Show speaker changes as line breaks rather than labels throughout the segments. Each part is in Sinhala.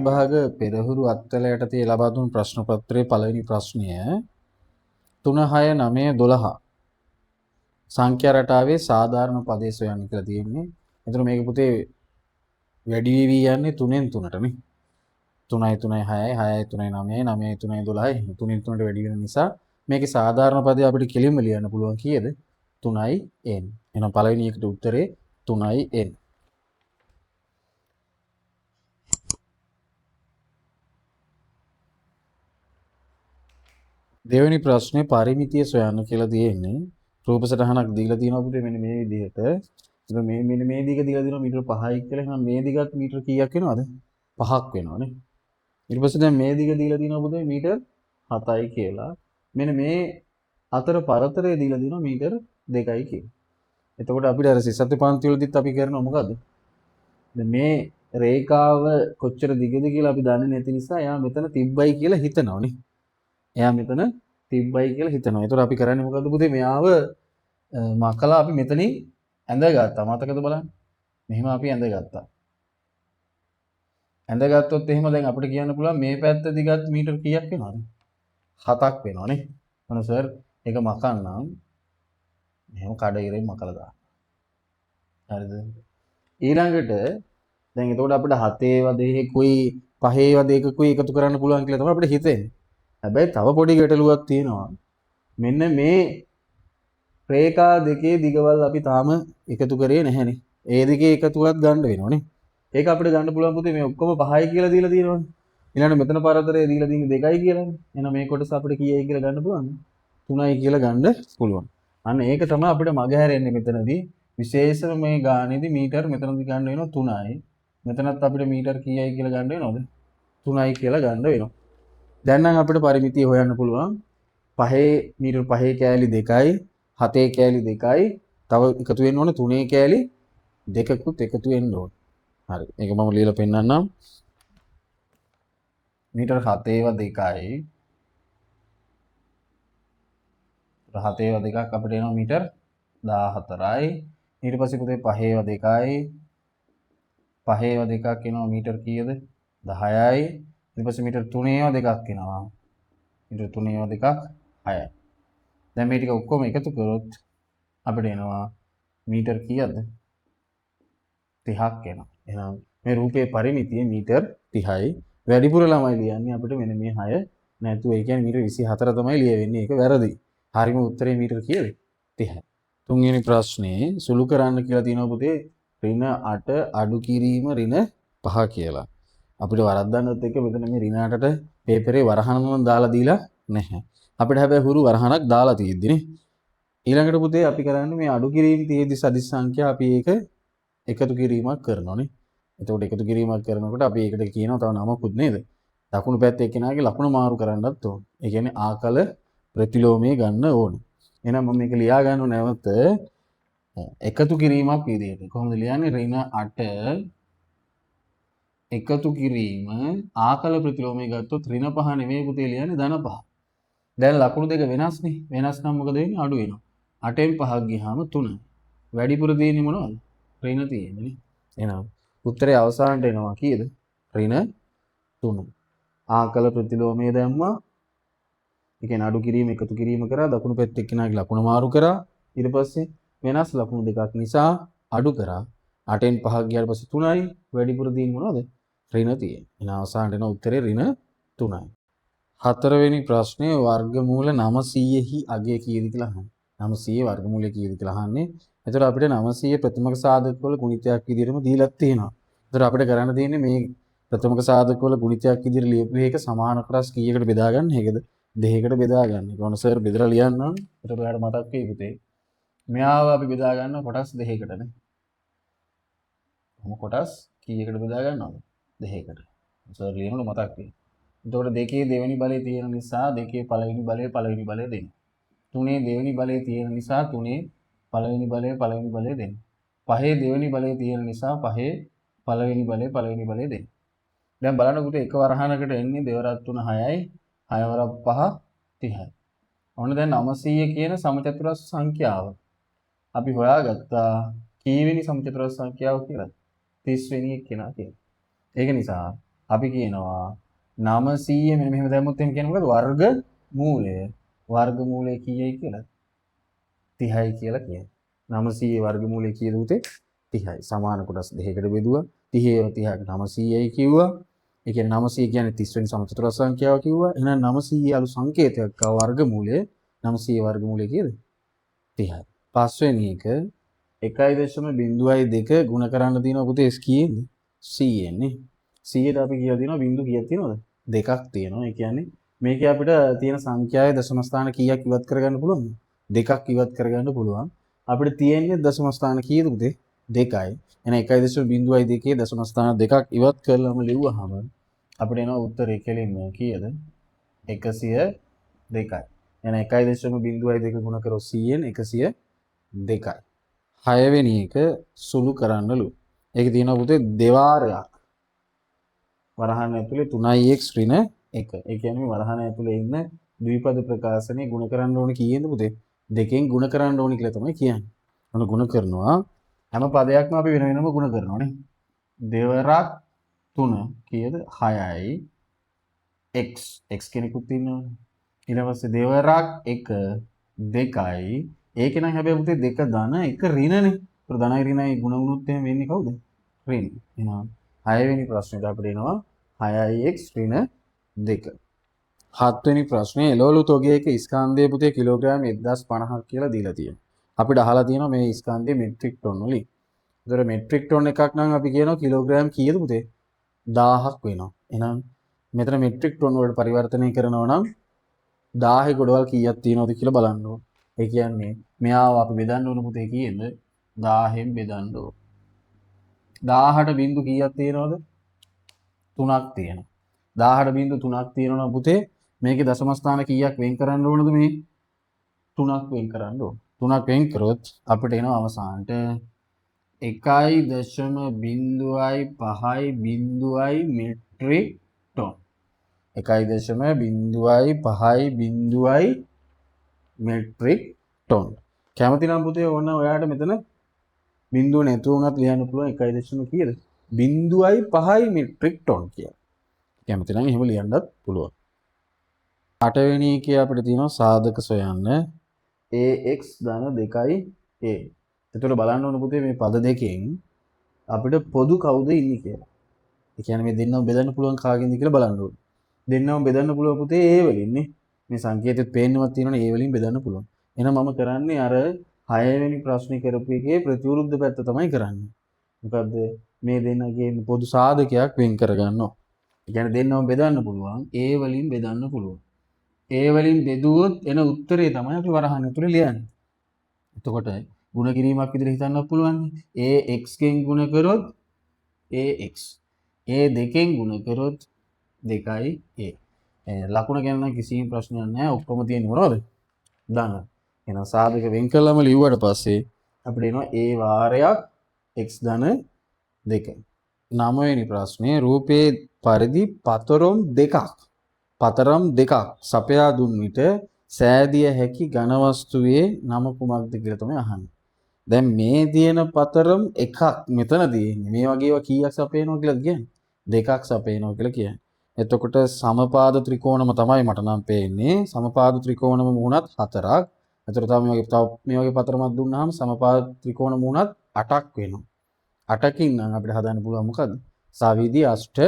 විභාග පෙරහුරු අත්වල යටතේ ලබා දුන් ප්‍රශ්න පත්‍රයේ පළවෙනි ප්‍රශ්නය 3 6 9 12 සංඛ්‍යා රටාවේ සාධාරණ පදේ සොයන්න කියලා තියෙන්නේ. එතන මේක පුතේ වැඩි වෙවි යන්නේ 3න් 3ට නේ. 3යි 3යි 6යි 6යි 3යි 9යි 9යි 3යි 12යි 3න් 3ට වැඩි වෙන නිසා මේකේ සාධාරණ පදේ අපිට කෙලින්ම ලියන්න පුළුවන් කීයද? 3යි n. එහෙනම් පළවෙනි එකට උත්තරේ 3යි n. දෙවෙනි ප්‍රශ්නේ පරිමිතිය සොයන්න කියලා තියෙන්නේ. රූප සටහනක් දීලා තියෙනවා පුතේ මෙන්න මේ විදිහට. ඉතින් මේ මෙන්න මේ දිග දීලා තියෙනවා මීටර 5යි කියලා. එහෙනම් මේ දිගත් මීටර කීයක් වෙනවද? 5ක් වෙනවනේ. ඊට පස්සේ දැන් මේ දිග දීලා තියෙනවා පුතේ මීටර 7යි කියලා. මෙන්න මේ අතර පරතරය දීලා තියෙනවා මීටර 2යි කියලා. එතකොට අපිට අර සිසත්තු පන්ති වලදීත් අපි කරනවා මොකද්ද? දැන් මේ රේඛාව කොච්චර දිගද කියලා අපි දන්නේ නැති නිසා එයා මෙතන තිබ්බයි කියලා හිතනවනේ. එයා මෙතන තිබ්බයි කියලා හිතනවා. ඒතකොට අපි කරන්නේ මොකද්ද පුතේ? මෙයාව මකලා අපි මෙතනින් ඇඳගත්තා. මතකද බලන්න? මෙහෙම අපි ඇඳගත්තා. ඇඳගත්තොත් එහෙම දැන් අපිට කියන්න පුළුවන් මේ පැත්ත දිගත් මීටර කීයක් වෙනවද? 7ක් වෙනවනේ. මොන සර් ඒක මකන්නම්. මෙහෙම කඩ ඉරෙන් මකලා දාන්න. හරිද? ඊළඟට දැන් එතකොට අපිට 7 වදේකුයි 5 වදේකකුයි එකතු කරන්න පුළුවන් කියලා තමයි අපිට හිතෙන්නේ. හැබැයි තව පොඩි ගැටලුවක් තියෙනවා. මෙන්න මේ රේඛා දෙකේ දිගවල් අපි තාම එකතු කරේ නැහැනේ. ඒ දෙකේ එකතුවත් ගන්න වෙනවනේ. ඒක අපිට ගන්න පුළුවන් පුතේ මේ ඔක්කොම 5යි කියලා දීලා තියෙනවනේ. ඊළඟට මෙතන පරතරය දීලා තියෙන්නේ 2යි කියලානේ. එහෙනම් මේ කොටස අපිට කීයයි කියලා ගන්න පුළුවන්ද? 3යි කියලා ගන්න පුළුවන්. අන්න ඒක තමයි අපිට මග හැරෙන්නේ මෙතනදී. විශේෂම මේ ගානේදී මීටර් මෙතනදී ගන්න වෙනවා 3යි. මෙතනත් අපිට මීටර් කීයයි කියලා ගන්න වෙනවද? 3යි කියලා ගන්න වෙනවා. දැන් නම් අපිට පරිමිතිය හොයන්න පුළුවන්. පහේ මීටර පහේ කෑලි 2යි, 7 කෑලි 2යි, තව එකතු වෙන්න ඕනේ 3 කෑලි දෙකකුත් එකතු වෙන්න ඕනේ. හරි. ඒක මම ලියලා පෙන්නන්නම්. මීටර 7 2යි. 7 දෙකක් අපිට එනවා මීටර 14යි. ඊට පස්සේ පුතේ 5 2යි. 5 දෙකක් එනවා මීටර කීයද? 10යි. ඊට පස්සේ මීටර 3 දෙකක් එනවා. මීටර 3 දෙකක් 6යි. දැන් මේ ටික ඔක්කොම එකතු කරොත් අපිට එනවා මීටර කීයද? 30ක් එනවා. එහෙනම් මේ රූපේ පරිමිතිය මීටර 30යි. වැඩිපුර ළමයි ලියන්නේ අපිට මෙන්න මේ 6 නැතුව. ඒ කියන්නේ මීටර 24 තමයි ලියවෙන්නේ. ඒක වැරදි. හරිම උත්තරේ මීටර කීයද? 30යි. තුන්වෙනි ප්‍රශ්නේ සුළු කරන්න කියලා තියෙනවා පුතේ ඍණ 8 අඩු කිරීම ඍණ 5 කියලා. අපිට වරද්දන්නත් එක්ක මෙතන මේ ඍණ 8ට පේපරේ වරහන නම් දාලා දීලා නැහැ. අපිට හැබැයි හුරු වරහනක් දාලා තියෙද්දි නේ. ඊළඟට පුතේ අපි කරන්නේ මේ අඩු කිරීම තියෙද්දි සදිස් සංඛ්‍යා අපි ඒක එකතු කිරීමක් කරනවා නේ. එතකොට එකතු කිරීමක් කරනකොට අපි ඒකට කියනවා තව නමකුත් නේද? දකුණු පැත්තේ එක්කෙනාගේ ලකුණ මාරු කරන්නත් ඕන. ඒ කියන්නේ ආකල ප්‍රතිලෝමයේ ගන්න ඕනේ. එහෙනම් මම මේක ලියා ගන්නව නැවත එකතු කිරීමක් විදියට. කොහොමද ලියන්නේ? ඍණ 8 එකතු කිරීම ආකල ප්‍රතිලෝමයේ ගත්තොත් ඍණ 5 නෙමෙයි පුතේ ලියන්නේ ධන 5. දැන් ලකුණු දෙක වෙනස්නේ. වෙනස් නම් මොකද වෙන්නේ? අඩු වෙනවා. 8න් 5ක් ගියාම 3. වැඩිපුර තියෙන්නේ මොනවද? ඍණ තියෙන්නේ නේ. එහෙනම් උත්තරේ අවසානට එනවා කීයද? ඍණ 3. ආකල ප්‍රතිලෝමයේ දැම්මා. ඒ කියන්නේ අඩු කිරීම එකතු කිරීම කරා දකුණු පැත්තේ එක්කෙනාගේ ලකුණ මාරු කරා. ඊට පස්සේ වෙනස් ලකුණු දෙකක් නිසා අඩු කරා. 8න් 5ක් ගියාට පස්සේ 3යි. වැඩිපුර තියෙන්නේ මොනවද? ඍණ තියෙන්නේ. එහෙනම් අවසානට එන උත්තරේ ඍණ 3යි. හතරවෙනි ප්‍රශ්නේ වර්ගමූල 900හි අගය කීයද කියලා අහන්නේ. 900 වර්ගමූලය කීයද කියලා අහන්නේ. එතකොට අපිට 900 ප්‍රථමක සාධක වල ගුණිතයක් විදිහටම දීලා තියෙනවා. එතකොට අපිට කරන්න තියෙන්නේ මේ ප්‍රථමක සාධක වල ගුණිතයක් විදිහට ලියපු එක සමාන කොටස් කීයකට බෙදා ගන්න එකද? දෙකකට බෙදා ගන්න. ඒක ඕන සර් බෙදලා ලියන්නම්. එතකොට ඔයාලට මතක් වෙයි පුතේ. මෙයාව අපි බෙදා ගන්න කොටස් දෙකකටනේ. කොහොම කොටස් කීයකට බෙදා ගන්නවද? දෙකකට. සර් ලියනකොට මතක් වෙයි. එතකොට දෙකේ දෙවෙනි බලය තියෙන නිසා දෙකේ පළවෙනි බලය පළවෙනි බලය දෙන්න. තුනේ දෙවෙනි බලය තියෙන නිසා තුනේ පළවෙනි බලය පළවෙනි බලය දෙන්න. පහේ දෙවෙනි බලය තියෙන නිසා පහේ පළවෙනි බලය පළවෙනි බලය දෙන්න. දැන් බලන්න පුතේ එක වරහනකට එන්නේ දෙවරක් තුන හයයි, හය වරක් පහ 30යි. ඔන්න දැන් 900 කියන සමචතුරස්‍ර සංඛ්‍යාව අපි හොයාගත්තා කීවෙනි සමචතුරස්‍ර සංඛ්‍යාව කියලා? 30 වෙනි එක්කෙනා කියලා. ඒක නිසා අපි කියනවා 900 මෙන්න මෙහෙම දැම්මොත් එහෙම කියන්නේ මොකද්ද? වර්ග මූලය. වර්ග මූලය කීයයි කියලා? 30යි කියලා කියන්නේ. 900 වර්ග මූලය කීයද පුතේ? 30යි. සමාන කොටස් දෙකකට බෙදුවා. 30 30ක් 900යි කිව්වා. ඒ කියන්නේ 900 කියන්නේ 30 වෙනි සමචතුරස්‍ර සංඛ්‍යාව කිව්වා. එහෙනම් 900 අලු සංකේතයක් ආව වර්ග මූලය. 900 වර්ග මූලය කීයද? 30යි. පස්වෙනි එක 1.02 ගුණ කරන්න තියෙනවා පුතේ S කීයෙන්ද? 100න් නේ. 100ට අපි කියලා තියෙනවා බිංදු කීයක් තියෙනවද? දෙකක් තියෙනවා. ඒ කියන්නේ මේකේ අපිට තියෙන සංඛ්‍යාවේ දශම ස්ථාන කීයක් ඉවත් කරගන්න පුළුවන්ද? දෙකක් ඉවත් කරගන්න පුළුවන්. අපිට තියෙන්නේ දශම ස්ථාන කීයද පුතේ? දෙකයි. එහෙනම් 1.02 දශම ස්ථාන දෙකක් ඉවත් කරලාම ලිව්වහම අපිට එනවා උත්තරේ කෙලින්ම කීයද? 102යි. එහෙනම් 1.02 ගුණ කරොත් 100න් 102යි. හයවෙනි එක සුළු කරන්නලු. ඒකේ තියෙනවා පුතේ දෙවාරයක්. වරහන් ඇතුලේ 3x ඍණ 1. ඒ කියන්නේ මේ වරහන ඇතුලේ ඉන්න ද්විපද ප්‍රකාශනය ගුණ කරන්න ඕනේ කීයෙන්ද පුතේ? දෙකෙන් ගුණ කරන්න ඕනේ කියලා තමයි කියන්නේ. ඔන්න ගුණ කරනවා. හැම පදයක්ම අපි වෙන වෙනම ගුණ කරනවා නේ. දෙවරක් 3 කීයද? 6යි. X x කෙනෙකුත් ඉන්නවනේ. ඊට පස්සේ දෙවරක් 1 2යි. ඒකේ නම් හැබැයි පුතේ දෙක ධන එක ඍණනේ. ඒතර ධනයි ඍණයි ගුණ වුණොත් එහෙම වෙන්නේ කවුද? ඍණ. එහෙනම් 6 වෙනි ප්‍රශ්නෙට අපිට එනවා 6x ඍණ 2. 7 වෙනි ප්‍රශ්නේ එළවලු තොගයක ස්කන්ධය පුතේ කිලෝග්‍රෑම් 1050ක් කියලා දීලා තියෙනවා. අපිට අහලා තියෙනවා මේ ස්කන්ධය මෙට්‍රික් ටොන් වලින්. ඒතර මෙට්‍රික් ටොන් එකක් නම් අපි කියනවා කිලෝග්‍රෑම් කීයද පුතේ? 1000ක් වෙනවා. එහෙනම් මෙතන මෙට්‍රික් ටොන් වලට පරිවර්තනය කරනවා නම් 1000 ගොඩවල් කීයක් තියෙනවද කියලා බලන්න ඕන. ඒ කියන්නේ මෙයාව අපි බෙදන්න ඕන පුතේ කීයෙන්ද? 1000න් බෙදන්න ඕන. 1000ට බිංදු කීයක් තියෙනවද? 3ක් තියෙනවා. 1000ට බිංදු 3ක් තියෙනවා නම් පුතේ මේකේ දශම ස්ථාන කීයක් වෙන් කරන්න ඕනද මේ? 3ක් වෙන් කරන්න ඕන. 3ක් වෙන් කරොත් අපිට එනවා අවසානට 1.050 මෙට්‍රික් ටොන්. 1.050 metric ton. කැමති නම් පුතේ ඕන ඔයාට මෙතන බිංදුව නැතුව වුණත් ලියන්න පුළුවන් 1. කීයද? 0.5 මෙට්‍රික් ටොන් කියලා. කැමති නම් එහෙම ලියන්නත් පුළුවන්. අටවෙනි එකේ අපිට තියෙනවා සාධක සොයන්න AX ධන 2යි A. එතකොට බලන්න ඕන පුතේ මේ පද දෙකෙන් අපිට පොදු කවුද ඉන්නේ කියලා. ඒ කියන්නේ මේ දෙන්නම බෙදන්න පුළුවන් කාගෙන්ද කියලා බලන්න ඕන. දෙන්නම බෙදන්න පුළුවන් පුතේ A වලින් නේ. මේ සංකේතෙත් පේන්නවත් තියෙනවනේ A වලින් බෙදන්න පුළුවන්. එහෙනම් මම කරන්නේ අර 6 වෙනි ප්‍රශ්නේ කරපු එකේ ප්‍රතිවිරුද්ධ පැත්ත තමයි කරන්නේ. මොකද්ද? මේ දෙන්නගේ පොදු සාධකයක් වෙන් කරගන්නවා. ඒ කියන්නේ දෙන්නම බෙදන්න පුළුවන් A වලින් බෙදන්න පුළුවන්. A වලින් බෙදුවොත් එන උත්තරේ තමයි අපි වරහන් ඇතුලේ ලියන්නේ. එතකොට ගුණ කිරීමක් විදිහට හිතන්නත් පුළුවන්. A x ගෙන් ගුණ කරොත් AX. A දෙකෙන් ගුණ කරොත් 2යි A. ලකුණ ගැන නම් කිසිම ප්‍රශ්නයක් නැහැ. ඔක්කොම තියෙන්නේ මොනවද? ධන. එහෙනම් සාධක වෙන් කළාම ලිව්වට පස්සේ අපිට එනවා A වාරයක් x ධන 2. නවවෙනි ප්‍රශ්නේ රූපයේ පරිදි පතරම් දෙකක් සපයා දුන් විට සෑදිය හැකි ඝන වස්තුවේ නම කුමක්ද කියලා තමයි අහන්නේ. දැන් මේ තියෙන පතරම් එකක් මෙතන තියෙන්නේ. මේ වගේ ඒවා කීයක් සපයනවා කියලාද කියන්නේ? දෙකක් සපයනවා කියලා කියන්නේ. එතකොට සමපාද ත්‍රිකෝණම තමයි මට නම් පේන්නේ. සමපාද ත්‍රිකෝණම මුහුණත් හතරක්. එතකොට තව මේ වගේ පතරමක් දුන්නාම සමපාද ත්‍රිකෝණ මුහුණත් 8ක් වෙනවා. 8කින් නම් අපිට හදන්න පුළුවන් මොකද්ද? සවිදි අෂ්ට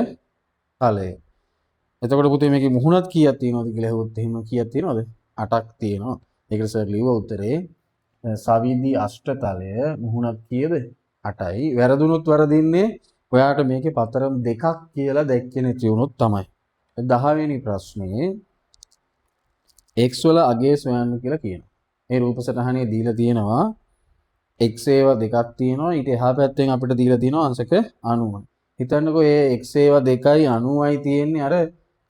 තලය. එතකොට පුතේ මේකේ මුහුණත් කීයක් තියෙනවද කියලා ඇහුවොත් එහෙම කීයක් තියෙනවද? 8ක් තියෙනවා. ඒකට සර් ලිව්ව උත්තරේ සවිදි අෂ්ටතලය මුහුණත් කීයද? 8යි. වැරදුනොත් වරදින්නේ ඔයාට මේකේ පතරම් දෙකක් කියලා දැක්කේ නැති වුණොත් තමයි. 10 වෙනි ප්‍රශ්නේ x වල අගය සොයන්න කියලා කියනවා. මේ රූප සටහනේ දීලා තියෙනවා x ඒවා දෙකක් තියෙනවා. ඊට එහා පැත්තෙන් අපිට දීලා තියෙනවා අංශක 90. හිතන්නකෝ මේ x ඒවා දෙකයි 90යි තියෙන්නේ අර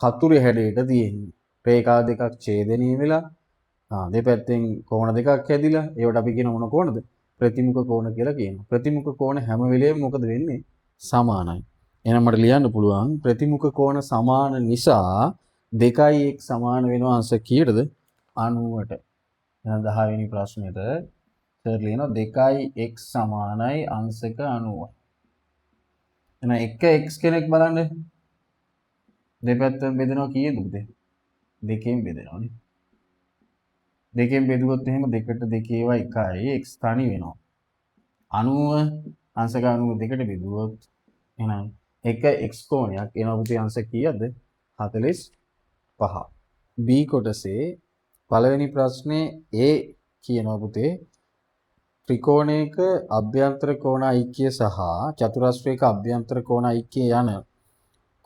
කතුරේ හැඩයට තියෙන්නේ. රේඛා දෙකක් ඡේදනය වෙලා දෙපැත්තෙන් කෝණ දෙකක් හැදිලා ඒවට අපි කියන මොන කෝණද? ප්‍රතිමුඛ කෝණ කියලා කියනවා. ප්‍රතිමුඛ කෝණ හැම වෙලේම මොකද වෙන්නේ? සමානයි. එහෙනම් මට ලියන්න පුළුවන් ප්‍රතිමුඛ කෝණ සමාන නිසා 2යි x සමාන වෙනවා අංශ කීයටද? 90ට. එහෙනම් 10 වෙනි ප්‍රශ්නෙට සර් ලියනවා 2යි x සමානයි අංශක 90. එහෙනම් එක x කෙනෙක් බලන්න. දෙපැත්තම බෙදෙනවා කීයද පුතේ? දෙකෙන් බෙදෙනවා නේ. දෙකෙන් බෙදුවොත් එහෙම දෙකට දෙකේ ඒවා එකයි x තනි වෙනවා. 90 අංශක 90 දෙකට බෙදුවොත් එහෙනම් එක x කෝණයක් එනවා පුතේ අංශක කීයද? 45. B කොටසේ පළවෙනි ප්‍රශ්නේ A කියනවා පුතේ ත්‍රිකෝණයක අභ්‍යන්තර කෝණ ඓක්‍ය සහ චතුරස්‍රයක අභ්‍යන්තර කෝණ ඓක්‍ය යන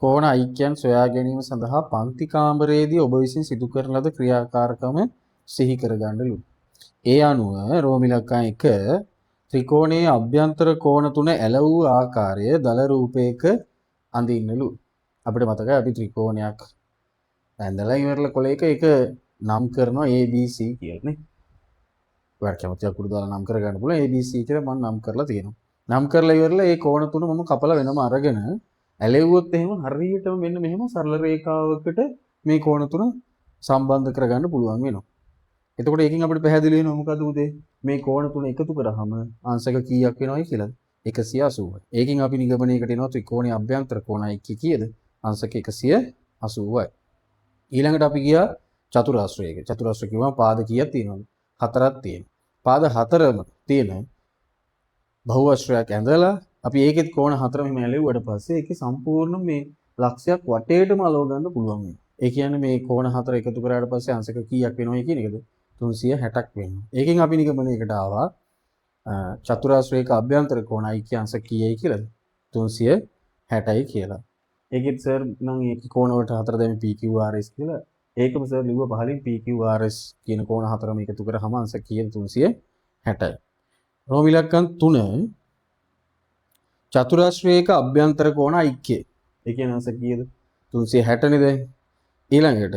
කෝණ ඓක්‍යයන් සොයා ගැනීම සඳහා පන්ති කාමරයේදී ඔබ විසින් සිදු කරන ලද ක්‍රියාකාරකම සිහි කරගන්නලු. ඒ අනුව රෝම ඉලක්කම් 1 ත්‍රිකෝණයේ අභ්‍යන්තර කෝණ තුන ඇල වූ ආකාරය දල රූපයක අඳින්නලු. අපිට මතකයි අපි ත්‍රිකෝණයක් ඇඳලා ඉවරලා කොලයක ඒක නම් කරනවා ABC කියලා නේ. ඔයාලා කැමති අකුරු දාලා නම් කරගන්න පුළුවන්. ABC කියලා මම නම් කරලා තියෙනවා. නම් කරලා ඉවරලා ඒ කෝණ තුන මම කපලා වෙනම අරගෙන ඇලෙව්වොත් එහෙම හරියටම මෙන්න මෙහෙම සරල රේඛාවකට මේ කෝණ තුන සම්බන්ධ කරගන්න පුළුවන් වෙනවා. එතකොට ඒකෙන් අපිට පැහැදිලි වෙනවා මොකද්ද පුතේ? මේ කෝණ තුන එකතු කරාම අංශක කීයක් වෙනවයි කියලාද? 180යි. ඒකෙන් අපි නිගමනයකට එනවා ත්‍රිකෝණයේ අභ්‍යන්තර කෝණ ඓක්‍ය කීයද? අංශක 180යි. ඊළඟට අපි ගියා චතුරස්‍රයක. චතුරස්‍ර කිව්වම පාද කීයක් තියෙනවද? හතරක් තියෙනවා. පාද හතරම තියෙන බහුවස්‍රයක් ඇඳලා අපි ඒකෙත් කෝණ හතරම එහෙම ඇලෙව්වට පස්සේ ඒකේ සම්පූර්ණ මේ ලක්ෂයක් වටේටම අලව ගන්න පුළුවන් වෙනවා. ඒ කියන්නේ මේ කෝණ හතර එකතු කරාට පස්සේ අංශක කීයක් වෙනවයි කියන එකද? 360ක් වෙනවා. ඒකෙන් අපි නිගමනයකට ආවා චතුරස්‍රයක අභ්‍යන්තර කෝණ ඓක්‍ය අංශක කීයයි කියලාද? 360යි කියලා. ඒකෙත් සර් නම් ඒකේ කෝණ වලට හතර දැම්මේ PQRS කියලා. ඒකම සර් ලිව්ව පහලින් PQRS කියන කෝණ හතරම එකතු කරාම අංශක කීයද? 360යි. රෝම ඉලක්කම් 3 චතුරස්‍රයක අභ්‍යන්තර කෝණ ඓක්‍ය. ඒ කියන්නේ අංශක කීයද? 360 නේද? ඊළඟට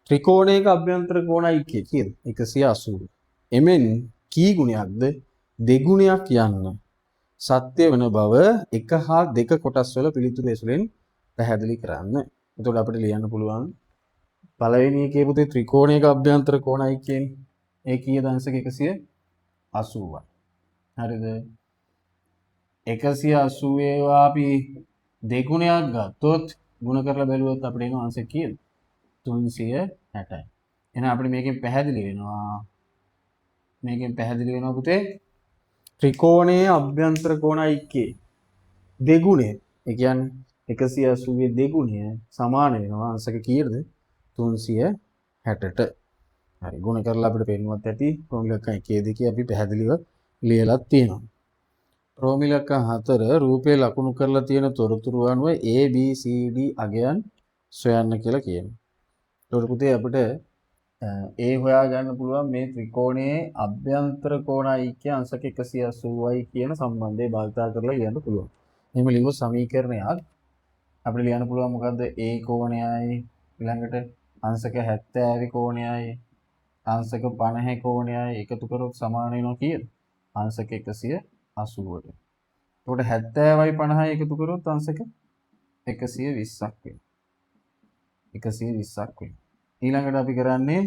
ත්‍රිකෝණයක අභ්‍යන්තර කෝණ ඓක්‍ය කීයද? 180. එමෙන් කී ගුණයක්ද? දෙගුණයක් යන්න සත්‍ය වන බව 1 හා 2 කොටස් වල පිළිතුරු ඇසුරෙන් පැහැදිලි කරන්න. එතකොට අපිට ලියන්න පුළුවන් පළවෙනි එකේ පුතේ ත්‍රිකෝණයක අභ්‍යන්තර කෝණ ඓක්‍යනේ. ඒ කීයද අංශක 180යි. හරිද? 180 ඒවා අපි දෙගුණයක් ගත්තොත් ගුණ කරලා බැලුවොත් අපිට එනවා අංශක කීයද? 360යි. එහෙනම් අපිට මේකෙන් පැහැදිලි වෙනවා මේකෙන් පැහැදිලි වෙනවා පුතේ ත්‍රිකෝණයේ අභ්‍යන්තර කෝණ ඓක්‍යයේ දෙගුණය. ඒ කියන්නේ 180 දෙගුණය සමාන වෙනවා අංශක කීයද? 360ට. හරි, ගුණ කරලා අපිට පෙන්නුවත් ඇති. රෝම ඉලක්කම් 1 2 අපි පැහැදිලිව ලියලා තියෙනවා. රෝම ඉලක්කම් 4 රූපේ ලකුණු කරලා තියෙන තොරතුරු අනුව A B C D අගයන් සොයන්න කියලා කියනවා. එතකොට පුතේ අපිට A හොයා ගන්න පුළුවන් මේ ත්‍රිකෝණයේ අභ්‍යන්තර කෝණ ඓක්‍ය අංශක 180යි කියන සම්බන්ධය භාවිතා කරලා ලියන්න පුළුවන්. එහෙම ලියුවොත් සමීකරණයක් අපිට ලියන්න පුළුවන් මොකද්ද? A කෝණයයි ඊළඟට අංශක 70 කෝණයයි අංශක 50 කෝණයයි එකතු කරොත් සමාන වෙනවා කීයද? අංශක 180ට. එතකොට 70යි 50යි එකතු කරොත් අංශක 120ක් වෙනවා. 120ක් වෙනවා. ඊළඟට අපි කරන්නේ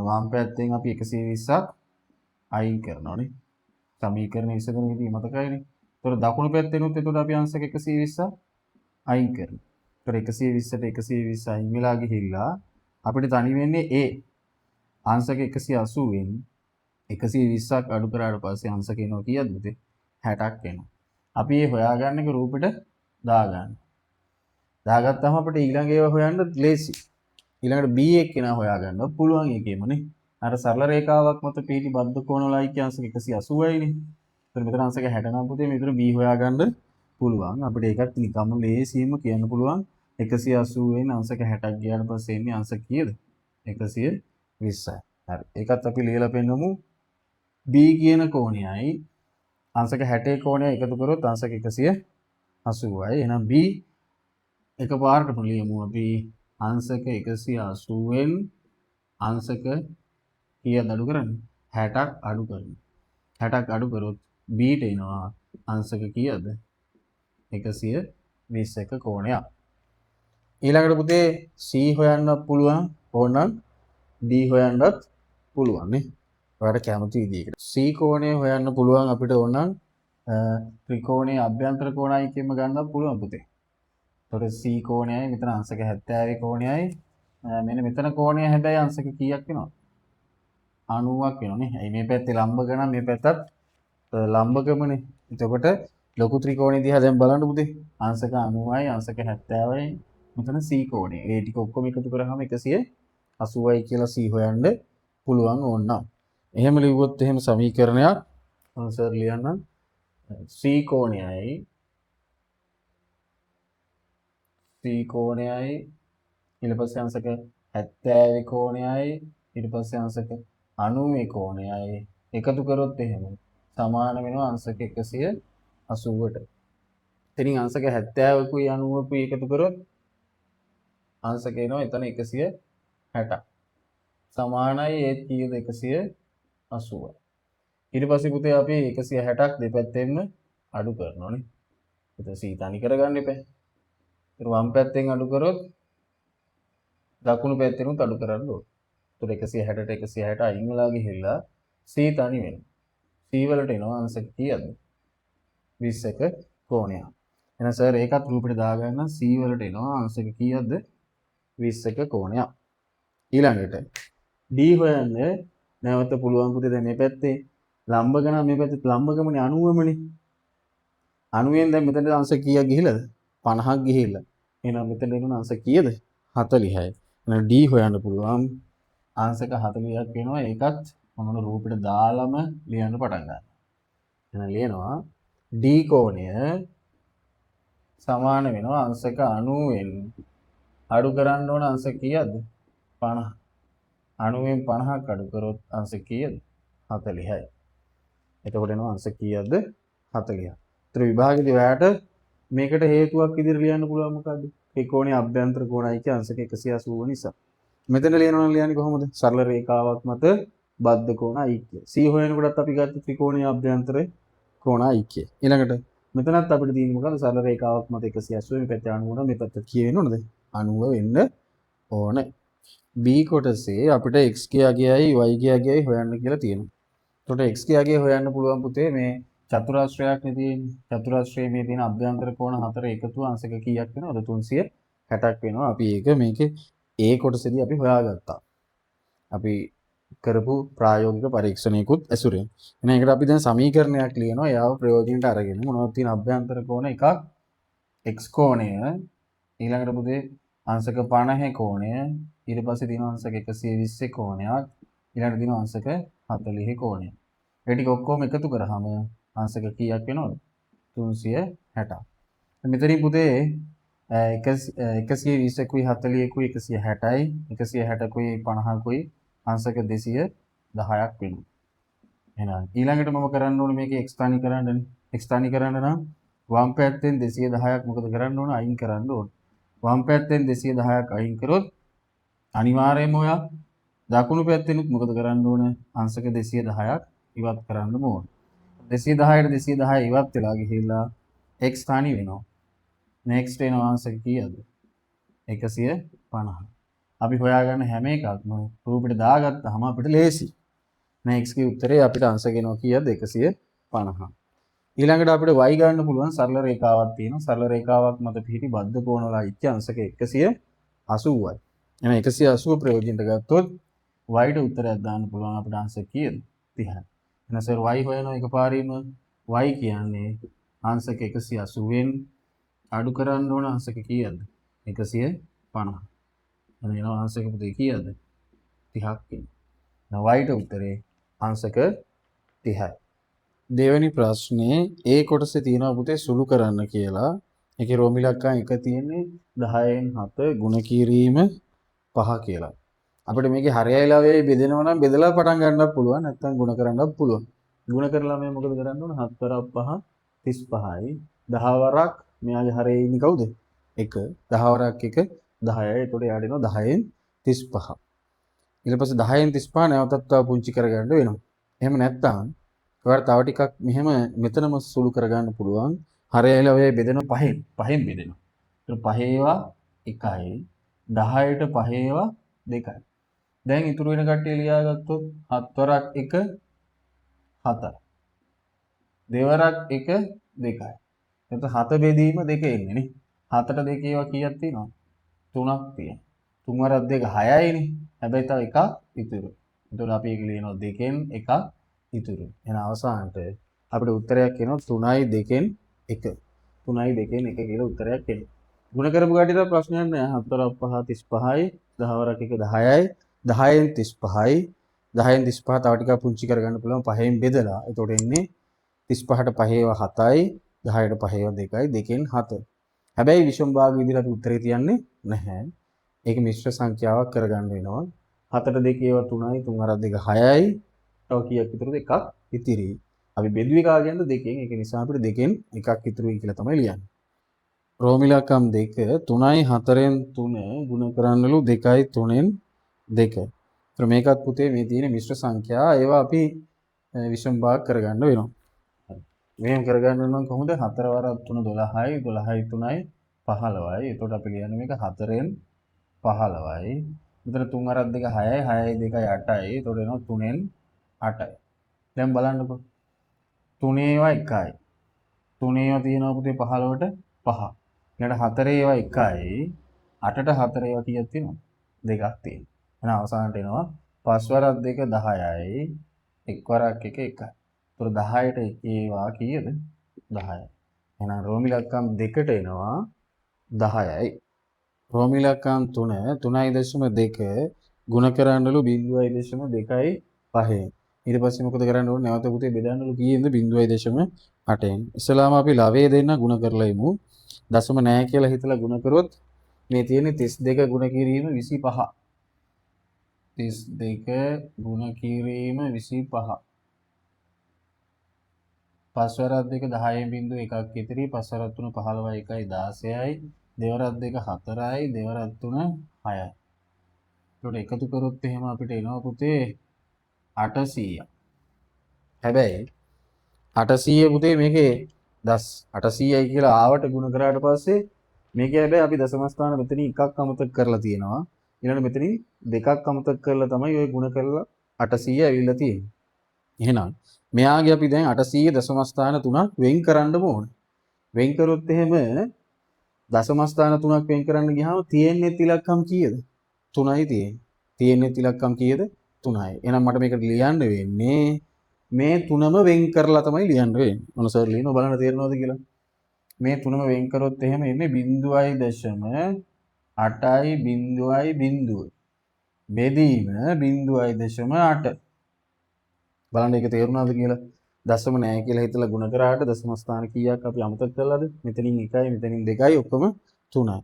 වම් පැත්තෙන් අපි 120ක් අයින් කරනවානේ. සමීකරණ විසඳන විදිහ මතකයිනේ. එතකොට දකුණු පැත්තෙනුත් එතකොට අපි අංශක 120ක් අයින් කරනවා. එතකොට 120ට 120 අයින් වෙලා ගිහිල්ලා අපිට තනි වෙන්නේ A අංශක 180න් 120ක් අඩු කරාට පස්සේ අංශක එනවා කීයද පුතේ? 60ක් එනවා. අපි මේ හොයාගන්න එක රූපෙට දාගන්න. දාගත්තාම අපිට ඊළඟ ඒවා හොයන්න ලේසි. ඊළඟට B එක්කෙනා හොයාගන්න පුළුවන් ඒකෙමනේ. අර සරල රේඛාවක් මත පිහිටි බද්ධ කෝණ වල ඓක්‍ය අංශක 180යිනේ. එතකොට මෙතන අංශක 60 නම් පුතේ මෙතන B හොයාගන්න පුළුවන්. අපිට ඒකත් නිකම්ම ලේසියෙන්ම කියන්න පුළුවන් 180න් අංශක 60ක් ගියාට පස්සේ එන්නේ අංශක කීයද? 120යි. හරි. ඒකත් අපි ලියලා පෙන්නමු. B කියන කෝණයයි අංශක 60 කෝණය එකතු කරොත් අංශක 180යි. එහෙනම් B එකපාරටම ලියමු අපි අංශක 180න් අංශක කීයද අඩු කරන්නේ? 60ක් අඩු කරමු. 60ක් අඩු කරොත් B ට එනවා අංශක කීයද? 121 කෝණයක්. ඊළඟට පුතේ C හොයන්නත් පුළුවන්, ඕනනම් D හොයන්නත් පුළුවන් නේ. ඔයාලට කැමති විදිහකට. C කෝණය හොයන්න පුළුවන් අපිට ඕනනම් ත්‍රිකෝණයේ අභ්‍යන්තර කෝණ ඓක්‍යෙම ගන්නත් පුළුවන් පුතේ. එතකොට C කෝණයයි මෙතන අංශක 70 කෝණයයි මෙන්න මෙතන කෝණය හැබැයි අංශක කීයක් වෙනවද? 90ක් වෙනවා නේ. ඇයි මේ පැත්තේ ලම්බක නම් මේ පැත්තත් ලම්බකමනේ. එතකොට ලොකු ත්‍රිකෝණය දිහා දැන් බලන්න පුතේ. අංශක 90යි අංශක 70යි මෙතන C කෝණය. ඒ ටික ඔක්කොම එකතු කරාම 180යි කියලා C හොයන්න පුළුවන් ඕනනම්. එහෙම ලිව්වොත් එහෙම සමීකරණයක් මම සර් ලියන්නම්. C කෝණයයි C කෝණයයි ඊට පස්සේ අංශක 70 කෝණයයි ඊට පස්සේ අංශක 90 කෝණයයි එකතු කරොත් එහෙම සමාන වෙනවා අංශක 180ට. ඉතින් අංශක 70කුයි 90කුයි එකතු කරොත් අංශක එනවා එතන 160ක්. සමානයි ඒත් කීයද 180යි. ඊට පස්සේ පුතේ අපි 160ක් දෙපැත්තෙන්ම අඩු කරනෝනේ. එතන C තනි කරගන්න එපා. ඊට වම් පැත්තෙන් අඩු කරොත් දකුණු පැත්තෙනුත් අඩු කරන්න ඕන. එතකොට 160ට 160 අයින් වෙලා ගිහිල්ලා C තනි වෙනවා. C වලට එනවා අංශක කීයද? 20ක කෝණයක්. එහෙනම් සර් ඒකත් රූපෙට දාගන්න C වලට එනවා අංශක කීයද? 20ක කෝණයක්. ඊළඟට D හොයන්න නැවත පුළුවන් පුතේ දැන් මේ පැත්තේ ලම්බක නම් මේ පැත්තේ ලම්බකමනේ 90මනේ. 90න් දැන් මෙතනට අංශක කීයක් ගිහිල්ලාද? 50ක් ගිහිල්ලා. එහෙනම් මෙතන එන අංශක කීයද? 40යි. එහෙනම් D හොයන්න පුළුවන් අංශක 40ක් වෙනවා. ඒකත් මම රූපෙට දාලම ලියන්න පටන් ගන්නවා. එහෙනම් ලියනවා D කෝණය සමාන වෙනවා අංශක 90න් අඩු කරන්න ඕන අංශක කීයද? 50. 90න් 50ක් අඩු කරොත් අංශක කීයද? 40යි. එතකොට එනවා අංශක කීයද? 40ක්. ඒතර විභාගෙදී ඔයාට මේකට හේතුවක් විදිහට ලියන්න පුළුවන් මොකද්ද? ත්‍රිකෝණයේ අභ්‍යන්තර කෝණයි කිය අංශක 180 නිසා. මෙතන ලියනවා නම් ලියන්නේ කොහොමද? සරල රේඛාවක් මත බද්ධ කෝණ ඓක්‍ය. C හොයනකොටත් අපි ගත්ත ත්‍රිකෝණයේ අභ්‍යන්තර කෝණ ඓක්‍ය. ඊළඟට මෙතනත් අපිට තියෙන්නේ මොකද්ද? සරල රේඛාවක් මත 180 මේ පැත්තේ 90 නම් මේ පැත්ත කීය වෙන්න ඕනද? 90 වෙන්න ඕන. B කොටසේ අපිට x ගේ අගයයි y ගේ අගයයි හොයන්න කියලා තියෙනවා. එතකොට x ගේ අගය හොයන්න පුළුවන් පුතේ මේ චතුරාස්‍රයක් නේ තියෙන්නේ. චතුරාස්‍රයේ මේ තියෙන අභ්‍යන්තර කෝණ හතර එකතු අංශක කීයක් වෙනවද? 360ක් වෙනවා. අපි ඒක මේකේ A කොටසේදී අපි හොයාගත්තා. අපි කරපු ප්‍රායෝගික පරීක්ෂණයකුත් ඇසුරෙන්. එහෙනම් ඒකට අපි දැන් සමීකරණයක් ලියනවා. එයාව ප්‍රයෝජනට අරගෙන මොනවද තියෙන අභ්‍යන්තර කෝණ එකක් x කෝණය ඊළඟට පුතේ අංශක 50 කෝණය ඊට පස්සේ තියෙනවා අංශක 120 කෝණයක් ඊළඟට තියෙනවා අංශක 40 කෝණය. ඒ ටික ඔක්කොම එකතු කරාම අංශක කීයක් වෙනවද? 360ක්. මෙතනින් පුතේ 120කුයි 40කුයි 160යි 160කුයි 50කුයි අංශක 210ක් වෙනවා. එහෙනම් ඊළඟට මම කරන්න ඕනේ මේකේ x තනි කරන්නනේ. x තනි කරන්න නම් වම් පැත්තෙන් 210ක් මොකද කරන්න ඕන? අයින් කරන්න ඕන. වම් පැත්තෙන් 210ක් අයින් කරොත් අනිවාර්යයෙන්ම ඔයා දකුණු පැත්තෙනුත් මොකද කරන්න ඕන? අංශක 210ක් ඉවත් කරන්න ඕන. 210ට 210 ඉවත් වෙලා ගිහිල්ලා x තනි වෙනවා. නෙක්ස්ට් එනවා අංශක කීයද? 150. අපි හොයාගන්න හැම එකක්ම රූපෙට දාගත්තාම අපිට ලේසි. නෑ x ගේ උත්තරේ අපිට අංශක එනවා කීයද? 150. ඊළඟට අපිට y ගන්න පුළුවන් සරල රේඛාවක් තියෙනවා. සරල රේඛාවක් මත පිහිටි බද්ධ කෝණ වල අයිති අංශක 180යි. එහෙනම් 180 ප්‍රයෝජනට ගත්තොත් y ට උත්තරයක් දාන්න පුළුවන් අපිට අංශක කීයද? 30යි. එහෙනම් සර් y හොයනවා එකපාරීම y කියන්නේ අංශක 180න් අඩු කරන්න ඕන අංශක කීයද? 150. එහෙනම් එනවා අංශක පුතේ කීයද? 30ක් එනවා. එහෙනම් y ට උත්තරේ අංශක 30යි. දෙවෙනි ප්‍රශ්නේ ඒ කොටසේ තියෙනවා පුතේ සුළු කරන්න කියලා. ඒකේ රෝම ඉලක්කම් එක තියෙන්නේ 10න් 7 ගුණ කිරීම 5 කියලා. අපිට මේකේ හරයයි ලවයයි බෙදෙනවා නම් බෙදලා පටන් ගන්නත් පුළුවන් නැත්නම් ගුණ කරන්නත් පුළුවන්. ගුණ කරලා මේ මොකද කරන්න ඕන? 7 වරක් 5 35යි. 10 වරක් මෙයාගේ හරයේ ඉන්නේ කවුද? 1. 10 වරක් 1 10යි. එතකොට එයාට එනවා 10න් 35. ඊට පස්සේ 10න් 35 නැවතත් තව පුංචි කරගන්න වෙනවා. එහෙම නැත්නම් ඔයාලට තව ටිකක් මෙහෙම මෙතනම සුළු කරගන්න පුළුවන්. හරයයි ලවයයි බෙදෙනවා පහෙන්. පහෙන් බෙදෙනවා. ඒතර පහේවා 1යි 10ට පහේවා 2යි. දැන් ඉතුරු වෙන කට්ටිය ලියාගත්තොත් 7 වරක් 1 4. දෙවරක් 1 2යි. එතකොට 7 බෙදීම 2 එන්නේ නේ. 7ට 2 ඒවා කීයක් තියෙනවද? 3ක් තියෙනවා. 3 වරක් 2 6යිනේ. හැබැයි තව එකක් ඉතුරු. එතකොට අපි ඒක ලියනවා 2න් එකක් ඉතුරු. එහෙනම් අවසානට අපිට උත්තරයක් එනවා 3යි 2න් 1. 3යි 2න් 1 කියලා උත්තරයක් එනවා. ගුණ කරපු කට්ටියට ප්‍රශ්නයක් නෑ. 4 5 35යි 10 වරක් 1 10යි 10න් 35යි 10න් 35 තව ටිකක් පුංචි කරගන්න පුළුවන් 5න් බෙදලා. එතකොට එන්නේ 35ට 5 ඒවා 7යි 10ට 5 ඒවා 2යි 2න් 7. හැබැයි විෂම භාග විදිහට අපි උත්තරේ තියන්නේ නැහැ. ඒක මිශ්‍ර සංඛ්‍යාවක් කරගන්න වෙනවා. 7ට 2 ඒවා 3යි 3 වරක් 2 6යි. තව කීයක් ඉතුරුද? එකක් ඉතිරි. අපි බෙදුවේ කාගෙන්ද? දෙකෙන්. ඒක නිසා අපිට දෙකෙන් එකක් ඉතුරුයි කියලා තමයි ලියන්නේ. රෝම ඉලක්කම් 2 3යි 4න් 3 ගුණ කරන්නලු 2යි 3න් 2. ඒතර මේකත් පුතේ මේ තියෙන මිශ්‍ර සංඛ්‍යා ඒවා අපි විෂම භාග කරගන්න වෙනවා. හරි. මෙහෙම කරගන්න නම් කොහොමද? 4 වරක් 3 12යි 12යි 3යි 15යි. එතකොට අපි ලියන්නේ මේක 4න් 15යි. මෙතන 3 වරක් 2 6යි 6යි 2යි 8යි. එතකොට එනවා 3න් 8යි. දැන් බලන්නකෝ. 3 ඒවා 1යි. 3 ඒවා තියෙනවා පුතේ 15ට 5. ඊළඟට 4 ඒවා 1යි. 8ට 4 ඒවා කීයක් තියෙනවද? දෙකක් තියෙනවා. එහෙනම් අවසානට එනවා 5 වරක් 2 10යි. 1 වරක් 1 1යි. ඒතර 10ට 1 ඒවා කීයද? 10යි. එහෙනම් රෝම ඉලක්කම් දෙකට එනවා 10යි. රෝම ඉලක්කම් 3 3.2 ගුණ කරන්නලු 0.25. ඊට පස්සේ මොකද කරන්න ඕනේ? නැවත පුතේ බෙදන්නලු කීයෙන්ද? 0.8න්. ඉස්සලාම අපි ලවයේ දෙන්න ගුණ කරලා ඉමු. දශම නෑ කියලා හිතලා ගුණ කරොත් මේ තියෙන්නේ 32 ගුණ කිරීම 25. 32 ගුණ කිරීම 25. පස් වරක් 2 10න් බිංදුව එකක් ඉතිරි. පස් වරක් 3 15යි 1යි 16යි. දෙවරක් 2 4යි දෙවරක් 3 6යි. ඒකට එකතු කරොත් එහෙම අපිට එනවා පුතේ 800. හැබැයි 800 පුතේ මේකේ දස් 800යි කියලා ආවට ගුණ කරාට පස්සේ මේකේ හැබැයි අපි දශම ස්ථාන මෙතනින් එකක් අමතක කරලා තියෙනවා. ඊළඟ මෙතනින් දෙකක් අමතක කරලා තමයි ඔය ගුණ කරලා 800 ඇවිල්ලා තියෙන්නේ. එහෙනම් මෙයාගේ අපි දැන් 800 දශම ස්ථාන තුනක් වෙන් කරන්න ඕනේ. වෙන් කරොත් එහෙම දශම ස්ථාන තුනක් වෙන් කරන්න ගියාම තියෙන්නේ ඉලක්කම් කීයද? 3යි තියෙන්නේ. තියෙන්නේ ඉලක්කම් කීයද? 3යි. එහෙනම් මට මේකට ලියන්න වෙන්නේ මේ තුනම වෙන් කරලා තමයි ලියන්න වෙන්නේ. මොන සර් ලියනවා බලන්න තේරෙනවද කියලා. මේ තුනම වෙන් කරොත් එහෙම එන්නේ 0.8යි 0යි 0 බෙදීම 0.8. බලන්න ඒක තේරුණාද කියලා. දශම නෑ කියලා හිතලා ගුණ කරාට දශම ස්ථාන කීයක් අපි අමතක කළාද? මෙතනින් 1යි මෙතනින් 2යි ඔක්කොම 3යි.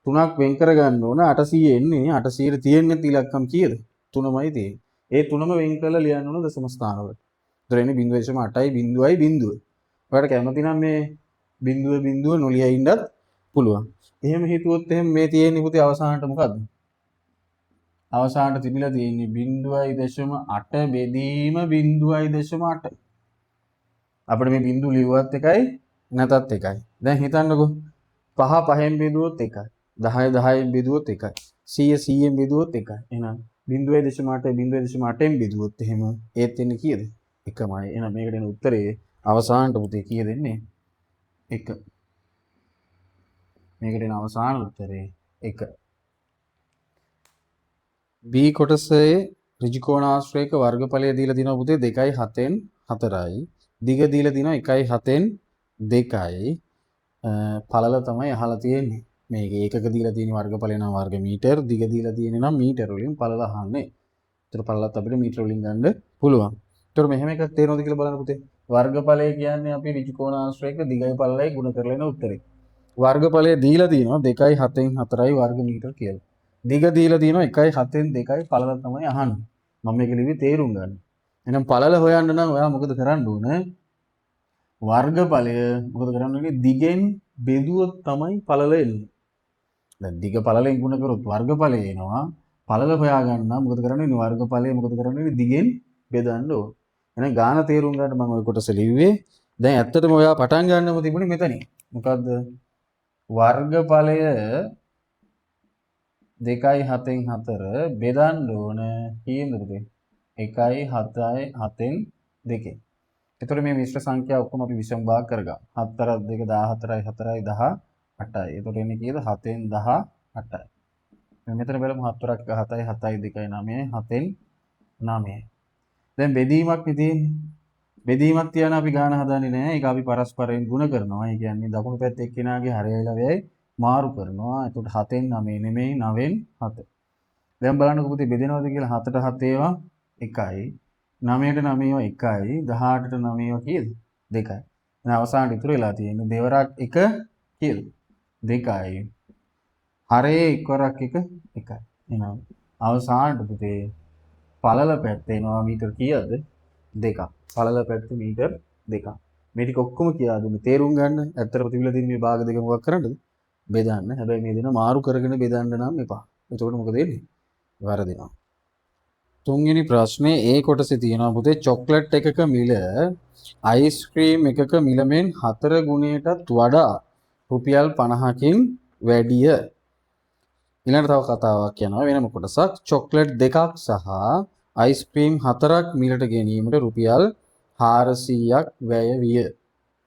තුනක් වෙන් කරගන්න ඕන 800 එන්නේ 800 තියෙන්නේ ඉලක්කම් කීයද? තුනමයි තියෙන්නේ. ඒ තුනම වෙන් කරලා ලියන්න ඕන දශම ස්ථානවලට. ඒතර එන්නේ 0.8යි 0යි 0. ඔයාලට කැමති නම් මේ බිංදුව බිංදුව නොලිය ඉන්නත් පුළුවන්. එහෙම හිතුවොත් එහෙම මේ තියෙන්නේ පුතේ අවසානට මොකද්ද? අවසානට තිබිලා තියෙන්නේ 0.8 බෙදීම 0.8. අපිට මේ බිංදුව ලිව්වත් එකයි නැතත් එකයි. දැන් හිතන්නකෝ 5 5න් බෙදුවොත් එකයි. 10 10න් බෙදුවොත් එකයි. 100 100න් බෙදුවොත් එකයි. එහෙනම් 0.8 0.8න් බෙදුවොත් එහෙම ඒත් එන්නේ කීයද? එකමයි. එහෙනම් මේකට එන උත්තරේ අවසානට පුතේ කීයද එන්නේ? 1. මේකට එන අවසාන උත්තරේ 1. B කොටසේ ඍජුකෝණාශ්‍රයක වර්ගඵලය දීලා තිනවා පුතේ 2යි 7න් 4යි. දිග දීලා තිනවා 1යි 7න් 2යි. පළල තමයි අහලා තියෙන්නේ. මේක ඒකක දීලා තියෙන වර්ගඵලය නම් වර්ග මීටර්, දිග දීලා තියෙන්නේ නම් මීටර වලින් පළල අහන්නේ. ඒතර පළලත් අපිට මීටර වලින් ගන්න පුළුවන්. ඒතර මෙහෙම එකක් තේරෙනවද කියලා බලන්න පුතේ. වර්ගඵලය කියන්නේ අපි ඍජුකෝණාශ්‍රයක දිගයි පළලයි ගුණ කරලා එන උත්තරේ. වර්ගඵලය දීලා තියෙනවා 2යි 7න් 4යි වර්ග මීටර කියලා. දිග දීලා තියෙනවා 1යි 7න් 2යි පළල තමයි අහන්නේ. මම මේක ලිව්වේ තේරුම් ගන්න. එහෙනම් පළල හොයන්න නම් ඔයා මොකද කරන්න ඕන? වර්ගඵලය මොකද කරන්න ඕනේ? දිගෙන් බෙදුවොත් තමයි පළල එන්නේ. දැන් දිග පළලෙන් ගුණ කරොත් වර්ගඵලය එනවා. පළල හොයා ගන්න නම් මොකද කරන්න ඕනේ? වර්ගඵලය මොකද කරන්න ඕනේ? දිගෙන් බෙදන්න ඕන. එහෙනම් ගාන තේරුම් ගන්න මම ඔය කොටස ලිව්වේ. දැන් ඇත්තටම ඔයා පටන් ගන්නම තිබුණේ මෙතනින්. මොකද්ද? වර්ගඵලය 2යි 7න් 4 බෙදන්න ඕන කීයෙන්ද පුතේ? 1යි 7යි 7න් 2. එතකොට මේ මිශ්‍ර සංඛ්‍යා ඔක්කොම අපි විෂම භාග කරගමු. 4 2 14යි 4යි 18යි. 8යි. එතකොට එන්නේ කීයද? 7න් 18යි. මෙතන බලමු 7 වරක් 7යි 7යි 2යි 9යි 7න් 9යි. දැන් බෙදීමක් නේ තියෙන්නේ. බෙදීමක් තියන අපි ගාන හදන්නේ නෑ. ඒක අපි පරස්පරයෙන් ගුණ කරනවා. ඒ කියන්නේ දකුණු පැත්තේ එක්කෙනාගේ හරයයි ලවයයි මාරු කරනවා. එතකොට 7න් 9 නෙමෙයි 9න් 7. දැන් බලන්නකෝ පුතේ බෙදෙනවද කියලා 7ට 7 ඒවා 1යි. 9ට 9 ඒවා 1යි. 18ට 9 ඒවා කීයද? 2යි. දැන් අවසානට ඉතුරු වෙලා තියෙන්නේ දෙවරක් 1 කීයද? 2යි. හරේ එක්වරක් 1 1යි. එහෙනම් අවසානට පුතේ පළල පැත්තේ එනවා මීටර් කීයද? 2ක්. පළල පැත්තේ මීටර් 2ක්. මේ ටික ඔක්කොම කියා දුන්නේ තේරුම් ගන්න. ඇත්තටම තිබිලා තියෙන මේ භාග දෙක මොකක් කරන්නද? බෙදන්න. හැබැයි මේ දෙන මාරු කරගෙන බෙදන්න නම් එපා. එතකොට මොකද වෙන්නේ? වරදිනවා. තුන්වෙනි ප්‍රශ්නේ ඒ කොටසේ තියෙනවා පුතේ චොක්ලට් එකක මිල අයිස්ක්‍රීම් එකක මිල මෙන් 4 ගුණයටත් වඩා රුපියල් 50කින් වැඩිය. ඊළඟට තව කතාවක් යනවා වෙනම කොටසක්. චොක්ලට් දෙකක් සහ අයිස්ක්‍රීම් හතරක් මිලට ගැනීමට රුපියල් 400ක් වැය විය.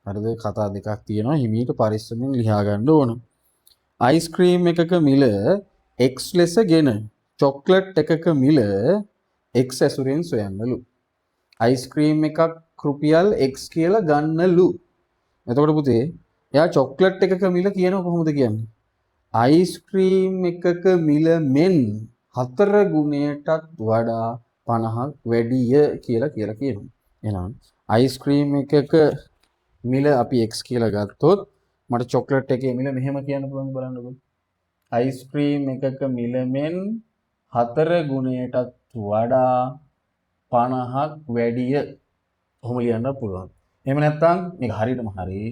හරිද? කතා දෙකක් තියෙනවා. හිමීට පරිස්සමෙන් ලියා ගන්න ඕන. අයිස්ක්‍රීම් එකක මිල x ලෙසගෙන චොක්ලට් එකක මිල x ඇසුරෙන් සොයන්නලු. අයිස්ක්‍රීම් එකක් රුපියල් x කියලා ගන්නලු. එතකොට පුතේ එයා චොක්ලට් එකක මිල කියනව කොහොමද කියන්නේ? අයිස්ක්‍රීම් එකක මිල මෙන් 4 ගුණයටත් වඩා 50ක් වැඩිය කියලා කියලා කියනවා. එහෙනම් අයිස්ක්‍රීම් එකක මිල අපි x කියලා ගත්තොත් මට චොක්ලට් එකේ මිල මෙහෙම කියන්න පුළුවන් බලන්නකෝ. අයිස්ක්‍රීම් එකක මිල මෙන් 4 ගුණයටත් වඩා 50ක් වැඩිය. ඔහොම ලියන්න පුළුවන්. එහෙම නැත්නම් මේක හරියටම හරි.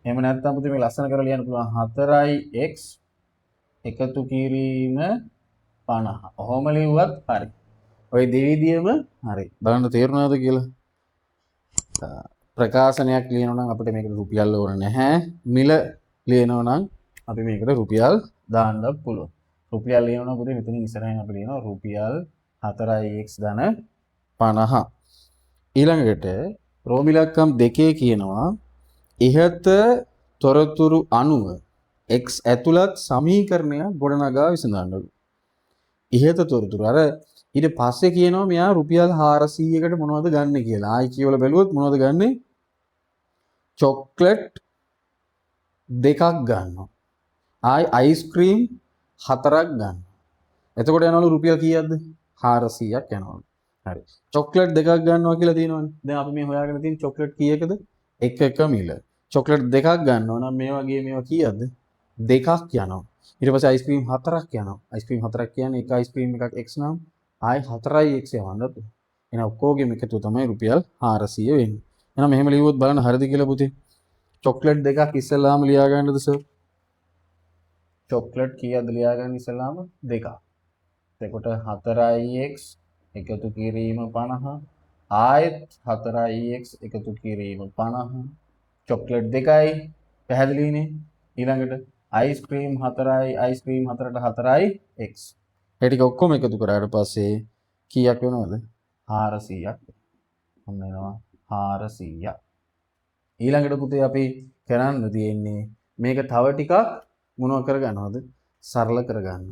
එහෙම නැත්නම් පුතේ මේ ලස්සන කරලා ලියන්න පුළුවන් 4x එකතු කිරීම 50. ඔහොම ලිව්වත් හරි. ඔය දෙවිදියම හරි. බලන්න තේරුණාද කියලා? ප්‍රකාශනයක් ලියනවා නම් අපිට මේකට රුපියල් ඕන නැහැ. මිල ලියනවා නම් අපි මේකට රුපියල් දාන්න පුළුවන්. රුපියල් ලියනවා නම් පුතේ මෙතනින් ඉස්සරහින් අපි ලියනවා රුපියල් 4x ධන 50. ඊළඟට රෝමිලක්කම් දෙකේ කියනවා ඉහත තොරතුරු අනුව x ඇතුළත් සමීකරණයක් ගොඩනගා විසඳන්නලු. ඉහත තොරතුරු අර ඊට පස්සේ කියනවා මෙයා රුපියල් 400කට මොනවද ගන්න කියලා. ආයි කියවලා බැලුවොත් මොනවද ගන්නෙ? චොක්ලට් දෙකක් ගන්නවා. ආයි අයිස්ක්‍රීම් හතරක් ගන්නවා. එතකොට යනවලු රුපියල් කීයක්ද? 400ක් යනවලු. හරි. චොක්ලට් දෙකක් ගන්නවා කියලා තියෙනවනේ. දැන් අපි මේ හොයාගෙන තියෙන චොක්ලට් කීයකද? එක එක මිල. චොක්ලට් දෙකක් ගන්නවා නම් මේ වගේ මේවා කීයක්ද? දෙකක් යනවා. ඊට පස්සේ අයිස්ක්‍රීම් හතරක් යනවා. අයිස්ක්‍රීම් හතරක් කියන්නේ එක අයිස්ක්‍රීම් එකක් x නම් ආයි 4යි x යවන්න පුළුවන්. එහෙනම් ඔක්කොගෙම එකතුව තමයි රුපියල් 400 වෙන්නේ. එහෙනම් මෙහෙම ලිව්වොත් බලන්න හරිද කියලා පුතේ. චොක්ලට් දෙකක් ඉස්සෙල්ලාම ලියා ගන්නද සර්? චොක්ලට් කීයද ලියාගන්න ඉස්සෙල්ලාම? දෙකක්. එතකොට 4x එකතු කිරීම 50, ආයෙත් 4x එකතු කිරීම 50, චොක්ලට් දෙකයි පැහැදිලිනේ. ඊළඟට අයිස්ක්‍රීම් හතරයි, අයිස්ක්‍රීම් හතරට 4x. ඒ ටික ඔක්කොම එකතු කරාට පස්සේ කීයක් වෙනවද? 400ක්. ඔන්න එනවා 400ක්. ඊළඟට පුතේ අපි කරන්න තියෙන්නේ මේක තව ටිකක් මොනව කරගන්නවද? සරල කරගන්න.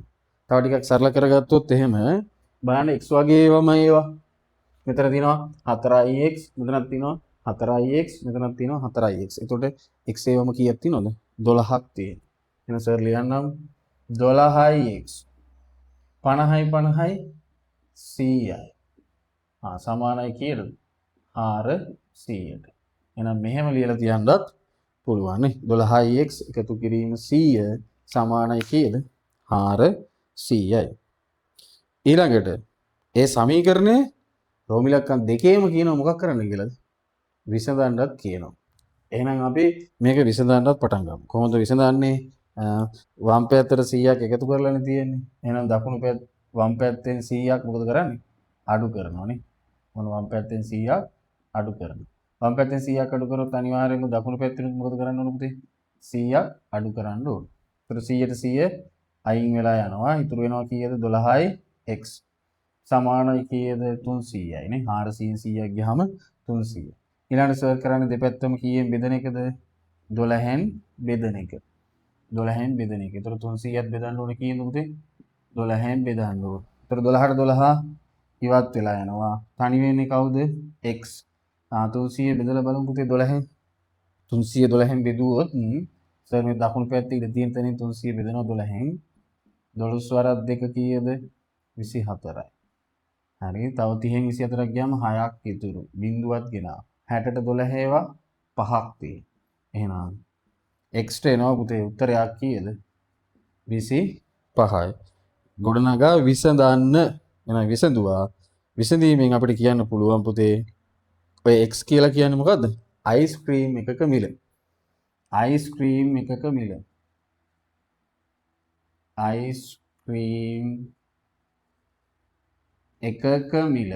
තව ටිකක් සරල කරගත්තොත් එහෙම බලන්න x වගේ ඒවාම ඒවා. මෙතන තියෙනවා 4x, මෙතනක් තියෙනවා 4x, මෙතනක් තියෙනවා 4x. එතකොට x ඒවම කීයක් තියෙනවද? 12ක් තියෙනවා. එහෙනම් සර් ලියන්නම් 12x 50යි 50යි 100යි. ආ සමානයි කීයද? 400ට. එහෙනම් මෙහෙම ලියලා තියන්නත් පුළුවන් නේ. 12x එකතු කිරීම 100 සමානයි කීයද? 400යි. ඊළඟට ඒ සමීකරණය රෝමිලක්කම් දෙකේම කියනවා මොකක් කරන්න කියලාද? විසඳන්නත් කියනවා. එහෙනම් අපි මේක විසඳන්නත් පටන් ගමු. කොහොමද විසඳන්නේ? වම් පැත්තට 100ක් එකතු කරලානේ තියෙන්නේ. එහෙනම් දකුණු පැත්ත වම් පැත්තෙන් 100ක් මොකද කරන්නේ? අඩු කරනවා නේ. මොන වම් පැත්තෙන් 100ක් අඩු කරනවා. වම් පැත්තෙන් 100ක් අඩු කරොත් අනිවාර්යයෙන්ම දකුණු පැත්තෙන් මොකද කරන්න ඕන පුතේ? 100ක් අඩු කරන්න ඕන. ඒතර 100ට 100 අයින් වෙලා යනවා. ඉතුරු වෙනවා කීයද? 12යි x සමානයි කීයද? 300යි නේ. 400න් 100ක් ගියාම 300. ඊළඟට සර් කරන්නේ දෙපැත්තම කීයෙන් බෙදෙන එකද? 12න් බෙදෙන එක. 12න් බෙදන එක. ඒතර 300ත් බෙදන්න ඕනේ කීයද පුතේ? 12න් බෙදන්න ඕනේ. ඒතර 12ට 12 ඉවත් වෙලා යනවා. තනි වෙන්නේ කවුද? X. 300 බෙදලා බලමු පුතේ 12න්. 312න් බෙදුවොත් සර් මේ දකුණු පැත්තේ ඉඳ තියෙන තැනින් 300 බෙදනවා 12න්. 12 වරක් 2 කීයද? 24යි. හරි. තව 30න් 24ක් ගියාම 6ක් ඉතුරු. බිංදුවක් ගෙනා. 60ට 12 ඒවා 5ක් තියෙනවා. එහෙනම් x ට එනවා පුතේ උත්තරයක් කීයද? 25යි. ගොඩනගා විසඳන්න. එහෙනම් විසඳුවා. විසඳීමෙන් අපිට කියන්න පුළුවන් පුතේ ඔය x කියලා කියන්නේ මොකද්ද? අයිස්ක්‍රීම් එකක මිල. අයිස්ක්‍රීම් එකක මිල. අයිස්ක්‍රීම් එකක මිල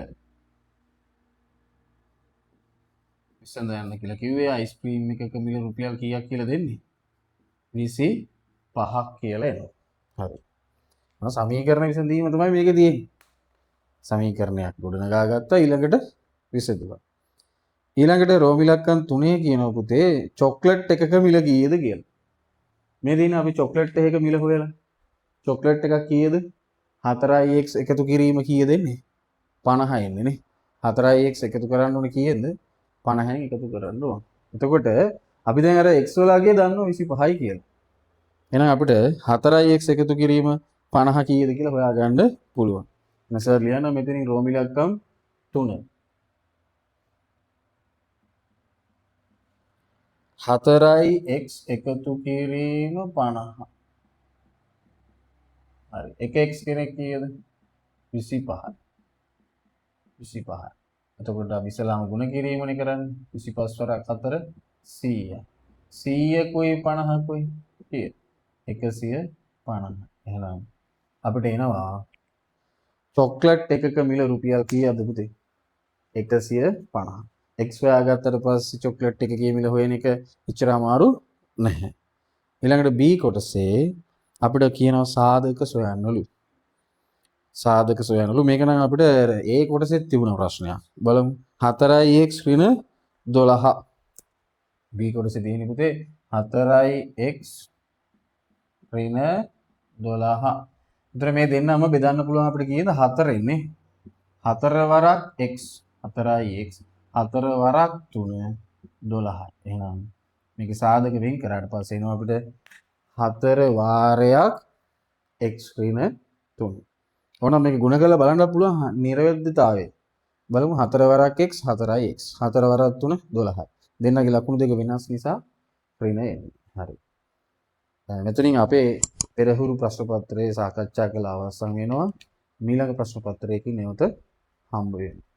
විසඳන්න කියලා කිව්වේ අයිස්ක්‍රීම් එකක මිල රුපියල් කීයක් කියලා දෙන්නේ? 25ක් කියලා එනවා. හරි. මොන සමීකරණ විසඳීම තමයි මේකේ තියෙන්නේ. සමීකරණයක් ගොඩනගා ගත්තා, ඊළඟට විසඳුවා. ඊළඟට රෝම ඉලක්කම් 3 කියනවා පුතේ චොක්ලට් එකක මිල කීයද කියලා. මේ දින අපි චොක්ලට් එකක මිල හොයලා චොක්ලට් එකක් කීයද? 4x එකතු කිරීම කීයද එන්නේ? 50 එන්නේ නේ. 4x එකතු කරන්න ඕනේ කීයෙන්ද? 50න් එකතු කරන්න ඕන. එතකොට අපි දැන් අර x වල අගය දන්නවා 25යි කියලා. එහෙනම් අපිට 4x එකතු කිරීම 50 කීයද කියලා හොයාගන්න පුළුවන්. එහෙනම් සර් ලියනවා මෙතනින් රෝම ඉලක්කම් 3. 4x එකතු කිරීම 50. හරි. එක x කෙනෙක් කීයද? 25. 25. එතකොට අපි ඉස්සලාම ගුණ කිරීමනේ කරන්නේ. 25 වරක් 4 100. 100කුයි 50කුයි කීයද? 150. එහෙනම් අපිට එනවා චොක්ලට් එකක මිල රුපියල් කීයද පුතේ? 150. x හොයාගත්තට පස්සේ චොක්ලට් එකකේ මිල හොයන එක එච්චර අමාරු නැහැ. ඊළඟට B කොටසේ අපිට කියනවා සාධක සොයන්නලු. සාධක සොයන්නලු. මේක නම් අපිට A කොටසෙත් තිබුණ ප්‍රශ්නයක්. බලමු. 4x ඍණ 12. B කොටසේ තියෙන පුතේ 4x ඍණ 12. උතර මේ දෙන්නම බෙදන්න පුළුවන් අපිට කීයද? 4 එන්නේ. 4 වරක් x 4x 4 වරක් 3 12. එහෙනම් මේක සාධක වෙන් කරාට පස්සේ එනවා අපිට 4 වාරයක් x ඍණ 3. ඕනම් මේක ගුණ කරලා බලන්න පුළුවන් නිරවද්‍යතාවය. බලමු 4 වරක් x 4x 4 වරක් 3 12යි. දෙන්නගේ ලකුණු දෙක වෙනස් නිසා ඍණ එන්නේ. හරි. දැන් මෙතනින් අපේ පෙරහුරු ප්‍රශ්න පත්‍රයේ සාකච්ඡා කළ අවසන් වෙනවා. මීළඟ ප්‍රශ්න පත්‍රයකින් නැවත හම්බ වෙනවා.